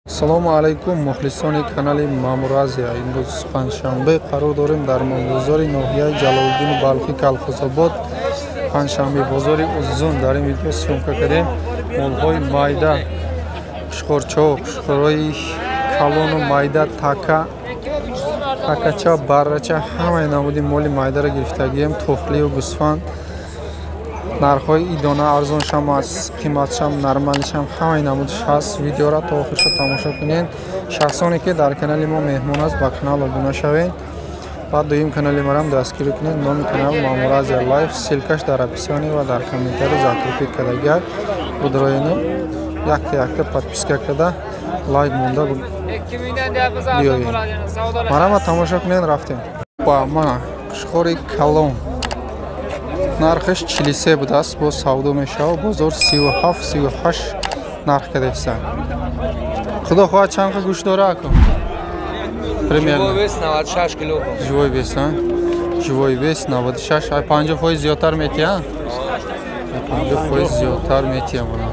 Салому алайкум, мухлисони канали Мамур Азия. Имрӯз панҷшанбе қарор дорем дар бозори ноҳияи Ҷалолиддини Балхӣ, Калхозобод, панҷшанбе бозори Узун. Дар ин видео съёмка кардем молҳои майда, қушқорчаҳо, қушқорҳои калону майда, така, такача, баррача, ҳамаи намуди моли майдаро гирифтагием, тухлию гӯсфанд. Нархҳои идона арзоншам аст, қиматшам, нормалишам, ҳамаи намудиш ҳаст. Видеоро то охирша тамошо кунед. Шахсоне ки дар канали мо меҳмон аст, ба канал обуна шавед ва дуюм канали марам дастгирӣ кунед. Номи канал Мамур Азия Лайф, ссылка ш дар описание ва дар комментарий закрепить кардагиак. Будроину якта якта подписка карда, лайк монда биёед. Марама тамошо кунед, рафтем. Ба мана қушқори калон, нархаш 43 будааст, боз савдо мешавад, бозор 37, 38 нарх кардааст. Худо хоҳад чанд қа гӯшт дора ако? Примерно. Живой вес 96 кило. Живой вес, а? Живой вес 96, ай 50% зиёдтар метия? 50% зиёдтар метия мана.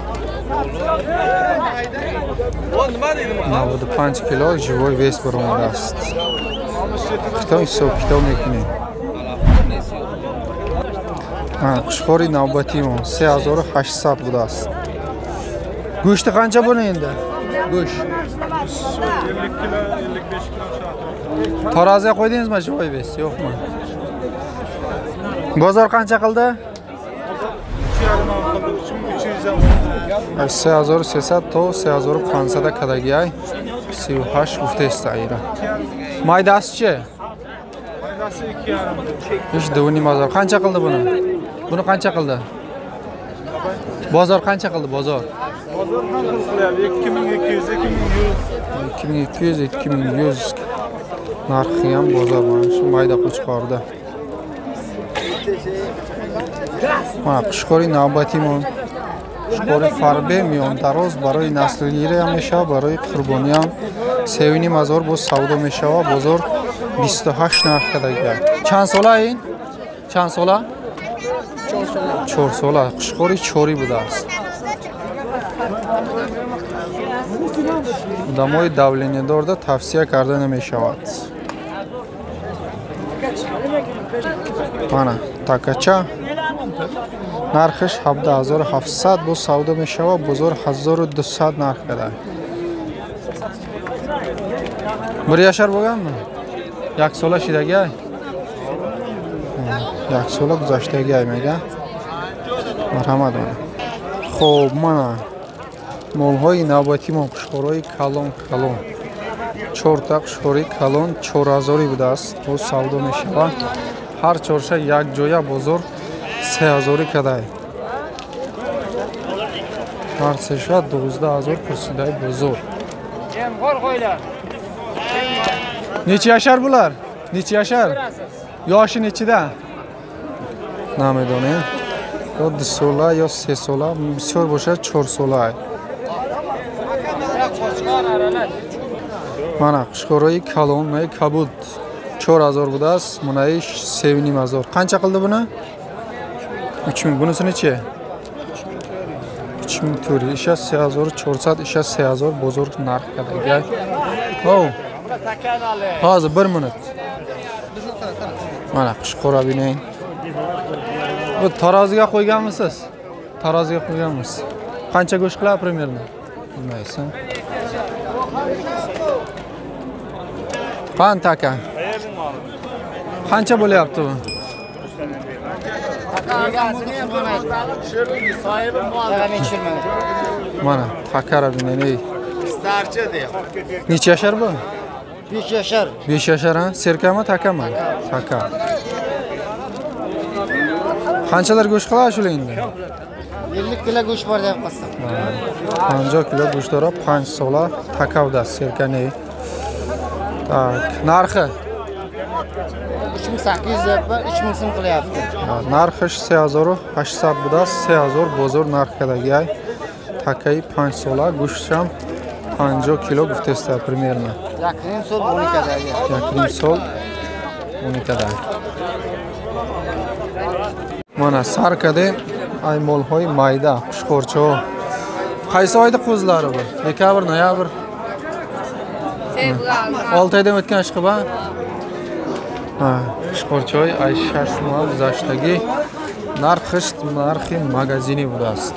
95 кило живой вес баромадааст. Китоб ҳисоб китоб мекунем. Қушқори навбатимон 3800 будааст. Гӯшти қанча буни энди? Гӯшт. Taroziga qo'ydingizmi живой вес, yo'qmi? Bozor qancha qildi? 3300 то 3500 кадагиай, 38 гуфтаест айра. Maydasichi? Maydasi 2,5. Ish 2,5 ming. Qancha qildi buni? Buni qancha qildi? Bozor qancha qildi bozor? Bozor har xil qilyapti. 2200, 2100. 2200, 2100 narxi ham bozor mana shu mayda qo'chqorda. Mana qushqori navbatimon. Qushqori farbe миён дароз барои наслгирӣ ҳам мешавад, барои қурбонӣ ҳам. 3,5 ҳазор боз савдо мешавад, бозор 28 нарх кардагиак. Чанд сола ин? Чанд сола? 4 сола. Қушқори чорӣ будааст. Одамои давление дорда тавсия карда намешавад. Мана такача нархаш 17700 боз савдо мешавад, бозор 1200 нарх кардааст. Bir yashar bo'lganmi? Як сола шидагиай? Як сола гузаштагиай мега. Марҳамат мана. Хоб, мана молҳои навбатимон қушқорҳои калон калон. Чорта қушқори калон 4000 будааст, боз савдо мешавад. Ҳар чорша як ҷоя бозор 3000 кадай. Ҳар сеша 12000 пурсидаи бозор. Necha yashar bular? Necha yashar? Yoshi nechida? Намедонем. Ё 2 сола, ё 3 сола, бисёр бошад 4 сола. Мана қушқорҳои калон, мана кабуд 4000 будааст, мана 3,5 ҳазор. Qancha qildi buni? 3000. Bunisi necha? 3400. Isha 3400, isha 3000 bozor narx кардагиак. Hov. Hozir 1 minut. Mana qushqora binang. Bu taroziga qo'yganmisiz? Taroziga qo'yganmiz. Qancha go'sht qiladi примерно? Bilmaysan. Qani taka? Qancha bo'lyapti bu? Mana takara binang. Necha yashar bu? 5 yashar. 5 yashar, ha? Serkami, takami? Taka. Qanchalar go'sht qiladi shular endi? 50 kilo go'sht bor deb qilsin. 50 kilo go'sht bor, 5 sola takavda serkani. Tak, narxi 3800 deb 3000 so'm qilyapti. Narxi 3800 будааст, 3000 bozor narx кардагиай. Такаи 5 сола гӯшт ҳам 50 кило гуфтеста примерно. 1,5 сол буни кадаги. 1,5 сол буни кадаги. Мана сар кардем ай молҳои майда, қушқорчаҳо. Qaysi oyda qo'zilari bu? Dekabr, noyabr? 6 oydan o'tgan ishqib a? Ha, qishqorchoy ay 6 moh guzashtagi нархш нархи магазини будааст.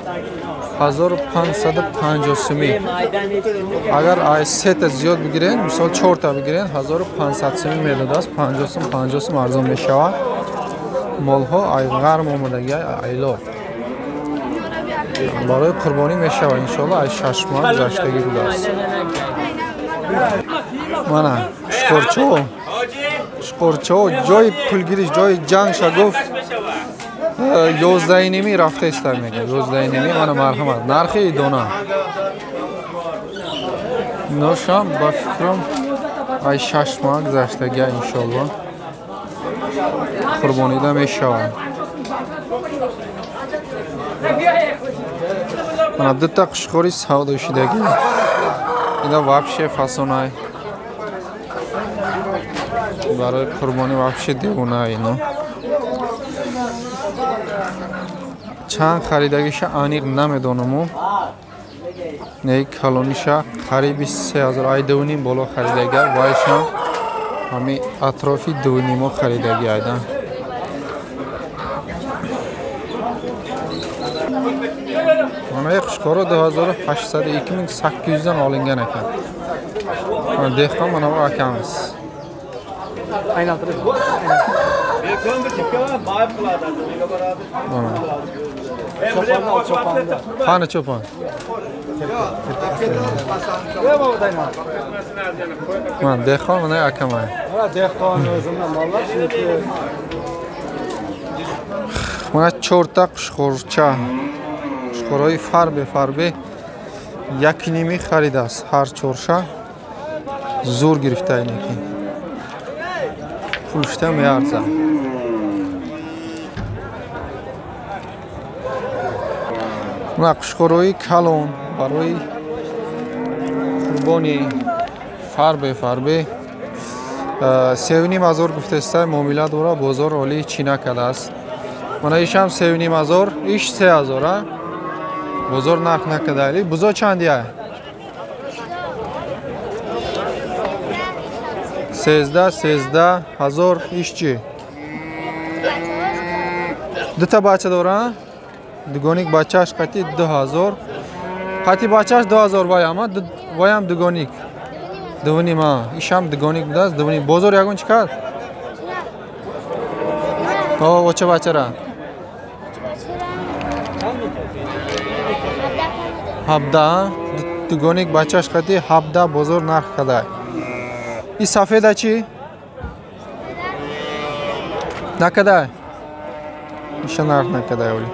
1550 сумӣ. Агар ай сета зиёд бигирен, мисол 4 та бигирен, 1500 сумӣ медодааст. 50 сум, 50 сум арзон мешавад. Молҳо ай ғарм омадаги, айло. Барои қурбонӣ мешавад иншоалло, ай 6 моҳ гузаштагӣ будааст. Мана қушқорчо, қушқорчо ҷои пулгириш, ҷои ҷангша гуфт 11.5 рафта иста мега. 11.5 мана марҳамат. Нархи дона. Ношам ба фикрам ай 6 моҳ гузаштагӣ иншоалло. Қурбонида мешавад. Мана дута қушқори савдо шидагӣ. Ина вообще фасонай. Барои қурбонӣ вообще девона ино. Чанд харидагиша аниқ намедонаму. Не калониша қариби 3000 ай 2.5 боло харидага, вайшам ҳами атрофи 2.5 харидаги айдан. Mana qishqori 2800 2800 dan olingan ekan. Mana dehqon mana bu akamiz. Mana. Qani cho'pon? Mana dehqon mana akam. Mana dehqon o'zimdan mollar chunki mana 4 ta qushqorcha. Qishqoroi фарбе фарбе 1.5 харидааст. Ҳар чорша зур гирифта инеки. Пулшта меарзад. Мана қушқорои калон барои қурбони фарбе фарбе 3.5 гуфтаста муомила дора, бозор олӣ чӣ накардааст. Мана ишам 3.5, иш 3.000 а? Бозор нарх накарда. Бузо чандия? 13 ҳазор. Иш чӣ? Дута бача дора? Дугоник бачааш қати 2000. Қати бачааш 2000 ваям, ваям дугоник. 2.5 а. Ишам дугоник будааст, 2.5. Бозор ягон чӣ кард? О, оча бачара. 17 дугоник бачааш қати 17 бозор нарх карда. И сафеда чӣ? Накарда? Иша нарх накарда оли.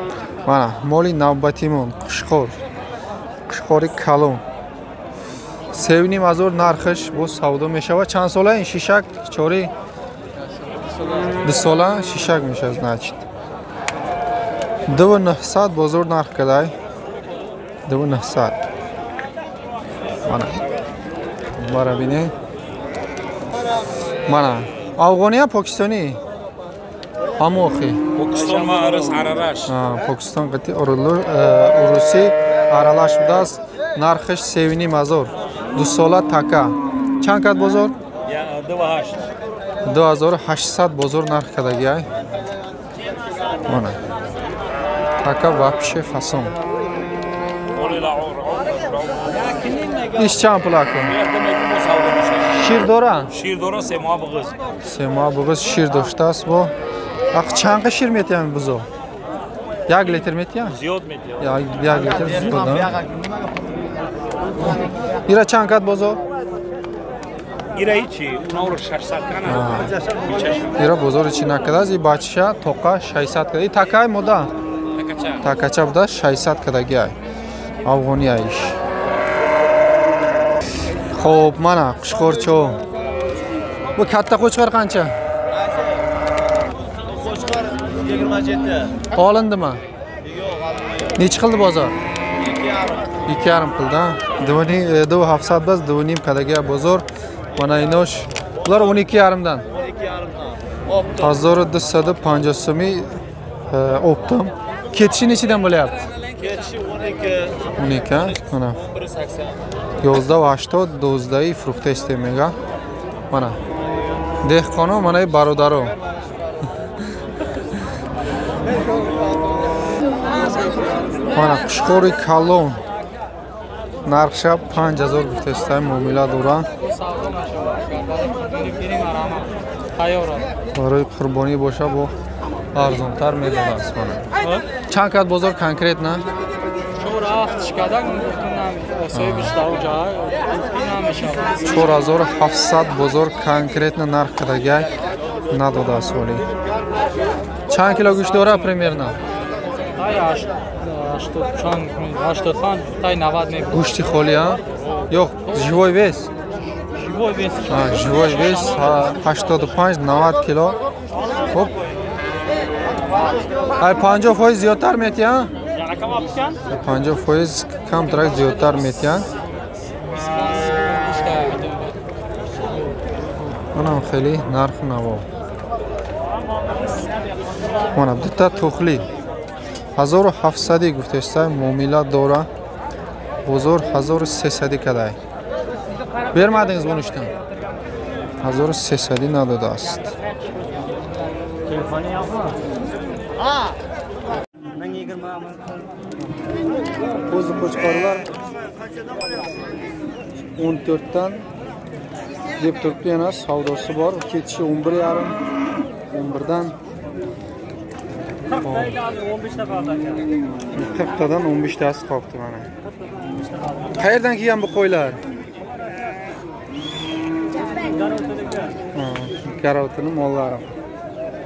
Мана моли навбатимон қушқор. Қушқори калон. 3.5 нархаш боз савдо мешавад. Чанд сола ин шишак? 4 2 сола шишак мешавад, значит. 2900 бозор нарх карда. 2900. Мана. Бара бинед. Мана. Афғония Покистонӣ? Ҳамохи. Покистон ва арас аралаш. Покистон қати урусӣ аралаш будааст. Нархаш 3.5. 2 сола така. Чанд кад бозор? 2.8. 2800 бозор нарх кардагӣ ай. Мана. Така вообще фасон. Иш чанд пул акун? Шир дора? Шир дора, 3 моҳ буғиз. 3 моҳ буғиз шир доштааст бо. Ақ чанқа шир метиҳам бузо? 1 литр метиҳам? Зиёд метиҳам. 1 литр зиёд. Ира чанд кад бозор? Ира ҳичи, унаро 600 кана. Ира бозори чӣ накардааст? И бачаша тоқа 600 када. И такай мода? Такача. Такача буда 600 кадаги ай. Афғонӣ айш. Xo'p, mana qushqorcho. Bu katta qo'chqor qancha? Qo'chqor 27. Olindimi? Yo'q, olinmagan. Necha qildi bozor? 2.5. 2.5 qildi. 2.7 bas, 2.5 kadaga bozor. Mana inosh. Bular 12.5 dan. 12.5 dan. 1250 so'mi optim. Ketishi nechidan bo'lyapti? Ketishi 12. 12, mana. 11.80. 11.80 12 фурӯхтаистем мега. Мана деҳқоно, манаи бародаро. Мана қушқори калон нархша 5000 гуфтаистай, муомила дора. Барои қурбонӣ боша бо арзонтар медодааст. Мана чанд кат бозор конкретно? 4700 бозор конкретно нарх кардагай надодааст ҳолӣ. Чанд кило гӯшт дора примерно? Гӯшти холӣ, а? Ё живой вес? Живой вес 85-90 кило. Хоп. Ай 50% зиёдтар метиҳанд? 50% камтарак зиёдтар метиҳанд. Манам хеле нарху наво. Мана дута тухли 1700 гуфтестай, муомила дора. Бозор 1300 кадай. Бермадиңиз буништан. 1300 надодааст. Qo'zi qo'chqorlar 14dan deb turibdi, yana savdosi bor. Ketishi 11.5, 11dan 40tadan 15 tasi qolibdi mana. Qayerdan kelgan bu qo'ylar? Garovtini mollari.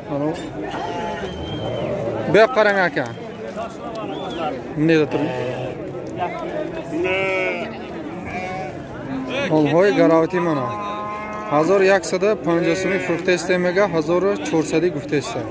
Mana bu yoqqa qarang aka. Bunday turing. Molҳои garovti mana. 1150 сӯми фурӯхтаистем мега, 1400 гуфтаистем.